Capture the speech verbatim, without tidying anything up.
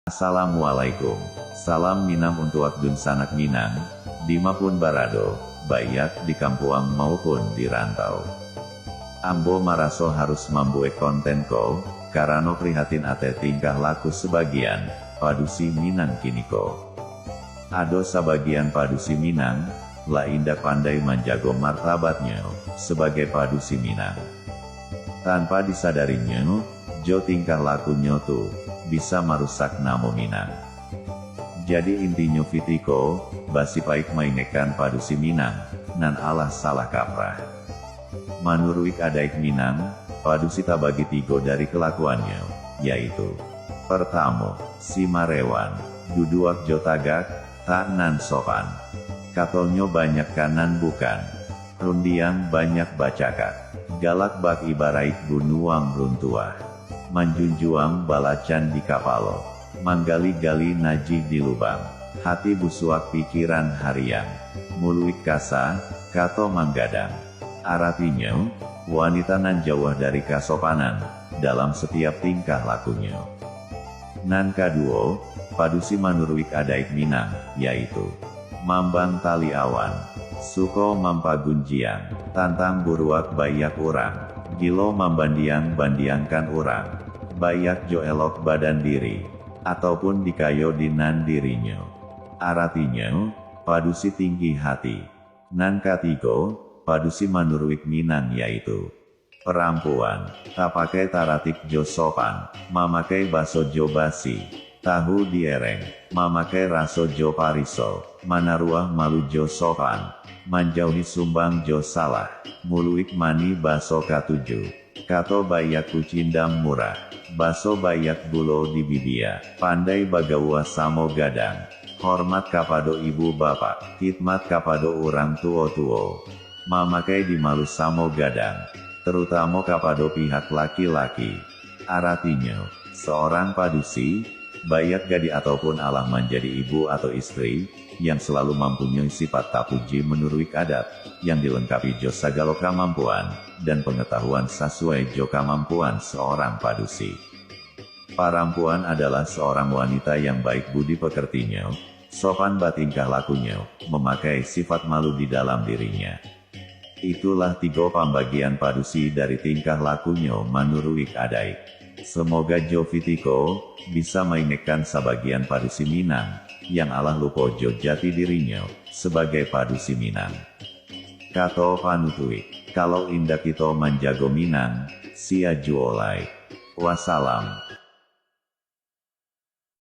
Assalamualaikum. Salam Minang untuak dunsanak Minang, dima pun barado, baiak di kampuang maupun di rantau. Ambo maraso harus mambuek konten ko, karano prihatin ateh tingkah laku sabagian padusi Minang kiniko. Ado sabagian padusi Minang, lah indak pandai manjago martabatnyo sabagai padusi Minang. Tanpa disadarinyo, jo tingkah lakunyo tu, bisa marusak namo Minang. Jadi intinyo Fitiko, basipaik maingekkan padusi Minang, nan alah salah kaprah. Manuruik adaik Minang, padusi tabagi tigo dari kalakuannyo, yaitu: pertamo, si marewan, duduak jo tagak, tak nan sopan. Katonyo banyak ka nan bukan, rundiang banyak bacakak, galak bak ibaraik gunuang runtuah, manjunjuang balacan di kapalo, manggali-gali najih di lubang, hati busuak pikiran hariang, muluik kasa, kato manggadang. Aratinyo, wanita nan jauah dari kasopanan, dalam satiap tingkah lakunyo. Nan kaduo, padusi manuruik adaik Minang, yaitu: mambang tali awan, suko mampagunjiang, tantang buruak baiak urang, gilo mambandiang-bandiangkan urang, baiak jo elok badan diri, ataupun dikayo di nan dirinyo. Aratinyo, padusi tinggi hati. Nan katigo, padusi manuruik Minang, yaitu: parampuan, tapakai taratik jo sopan, mamakai baso jo basi, tahu diereng, mamakai raso jo pariso, manaruah malu jo sopan, manjauhi sumbang jo salah, muluik manih baso katuju, kato baiak kucindam murah, baso baiak gulo di bibia, pandai bagaua samo gadang, hormat kapado ibu bapak, khidmat kapado urang tuo-tuo, mamakai di malu samo gadang, tarutamo kapado pihak laki-laki. Aratinyo, saurang padusi, baiak gadih ataupun alah manjadi ibu atau istri, yang salalu mampunyoi sifat tapuji manuruik adat, yang dilengkapi jo sagalo kamampuan dan pangatahuan sasuai jo kamampuan saurang padusi. Parampuan adalah saurang wanita yang baik budi pakertinyo, sopan batingkah lakunyo, mamakai sifat malu di dalam dirinya. Itulah tigo pambagian padusi dari tingkah lakunyo manuruik adaik. Samoga jo Fitiko, bisa maingekkan sabagian padusi Minang, yang alah lupo jo jati dirinyo, sabagai padusi Minang. Kato panutuik, kalau indak kito manjago Minang, sia juo lai. Wassalam.